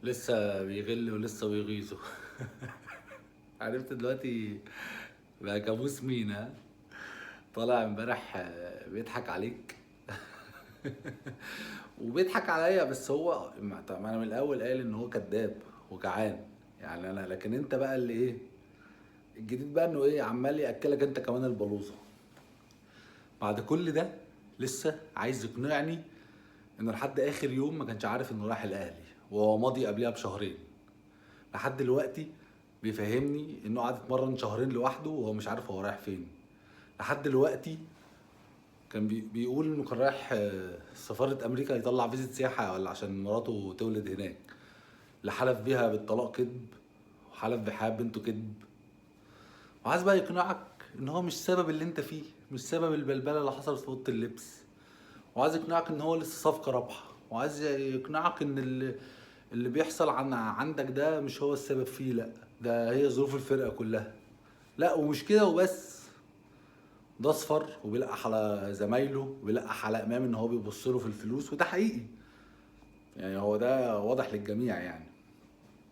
لسه بيغل ولسه بيغيظه. عرفت دلوقتي بقى كابوس مين؟ ها، طالع امبارح بيضحك عليك وبيضحك عليا، بس هو طب ما انا من الاول قايل ان هو كذاب وجعان يعني انا، لكن انت بقى اللي ايه الجديد بقى؟ انه ايه، عمال ياكلك انت كمان البلوزة. بعد كل ده لسه عايز يقنعني انه لحد اخر يوم ما كانش عارف انه رايح الاهلي، وهو ماضي قبلها بشهرين. لحد دلوقتي بيفهمني انه قعد يتمرن شهرين لوحده وهو مش عارف هو رايح فين. لحد دلوقتي كان بيقول انه كان رايح سفارة امريكا يطلع فيزة سياحة ولا عشان مراته تولد هناك. اللي حلف بيها بالطلاق كذب، وحلف بحياة بنته كذب، وعايز بقى يقنعك ان هو مش سبب اللي انت فيه، مش سبب البلبلة اللي حصلت في اوضة اللبس، وعايز يقنعك ان هو لسه صفقة رابحة، وعايز يقنعك ان اللي بيحصل عندك ده مش هو السبب فيه، لا ده هي ظروف الفرقة كلها. لا ومش كده وبس، ده اصفر وبيلقح على زمايله وبيلقح على امام ان هو بيبص له في الفلوس، وده حقيقي يعني، هو ده واضح للجميع يعني.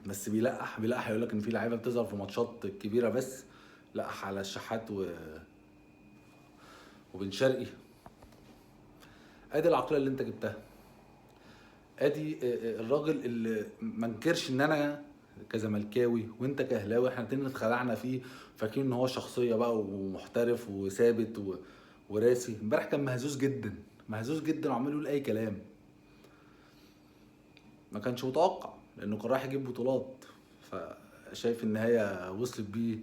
بس بيلقح يقول لك ان في لعيبة بتظهر في ماتشات كبيرة بس، لقح على الشحات وبن شرقي. ادي العقلية اللي انت جبتها، ادي الراجل اللي ما انكرش ان انا كزملكاوي وانت كاهلاوي احنا الاتنين اتخدعنا فيه، فاكرين ان هو شخصية بقى ومحترف وثابت وراسي. امبارح كان مهزوز جدا، مهزوز جدا، وعمال يقول اي كلام ما كانش متوقع، لانه كان رايح يجيب بطولات. فشايف النهاية وصلت بيه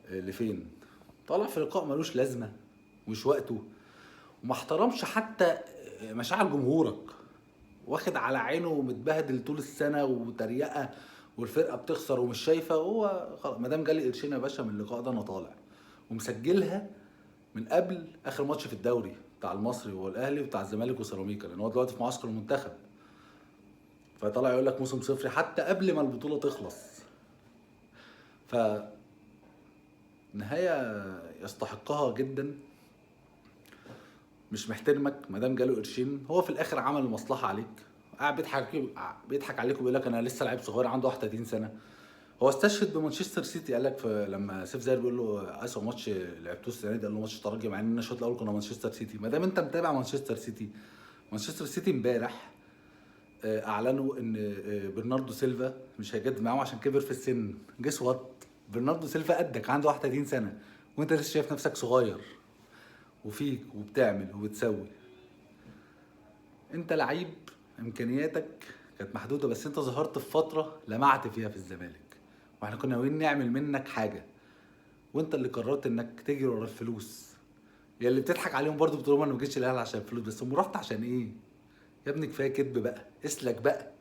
لفين. طالع في لقاء ملوش لازمه ومش وقته، وما احترمش حتى مشاعر جمهورك، واخد على عينه ومتبهدل طول السنة وتريقه والفرقة بتخسر ومش شايفه. هو خلاص ما دام جالي قرشين يا باشا من اللقاء ده انا طالع، ومسجلها من قبل اخر ماتش في الدوري بتاع المصري والاهلي وبتاع الزمالك وسيراميكا، لان هو دلوقتي في معسكر المنتخب. فطلع يقول لك موسم صفري حتى قبل ما البطولة تخلص. ف نهاية يستحقها جدا، مش محترمك ما دام جاله قرشين. هو في الاخر عمل المصلحة عليك، قاعد بيضحك عليك وبيقول لك انا لسه لعيب صغير عنده 31 سنة. هو استشهد بمانشستر سيتي، قال لك لما سيف زاهر بيقول له اسوء ماتش لعبتوه السنة دي، قال له ماتش الترجي، مع ان الشوط الاول كنا مانشستر سيتي. ما دام انت متابع مانشستر سيتي، مانشستر سيتي امبارح اعلنوا ان برناردو سيلفا مش هيجدد معاهم عشان كبر في السن. guess what، برناردو سيلفا قدك، عنده 31 سنة، وانت لسه شايف نفسك صغير وفيك وبتعمل وبتسوي. انت لعيب امكانياتك كانت محدودة، بس انت ظهرت في فترة لمعت فيها في الزمالك، واحنا كنا ناويين نعمل منك حاجة، وانت اللي قررت انك تجري ورا الفلوس. يا اللي بتضحك عليهم برضو بتقول لهم انا ما جيتش الاهلي عشان الفلوس، بس هم رحت عشان ايه؟ يا ابني كفاية كدب بقى، اسلك بقى.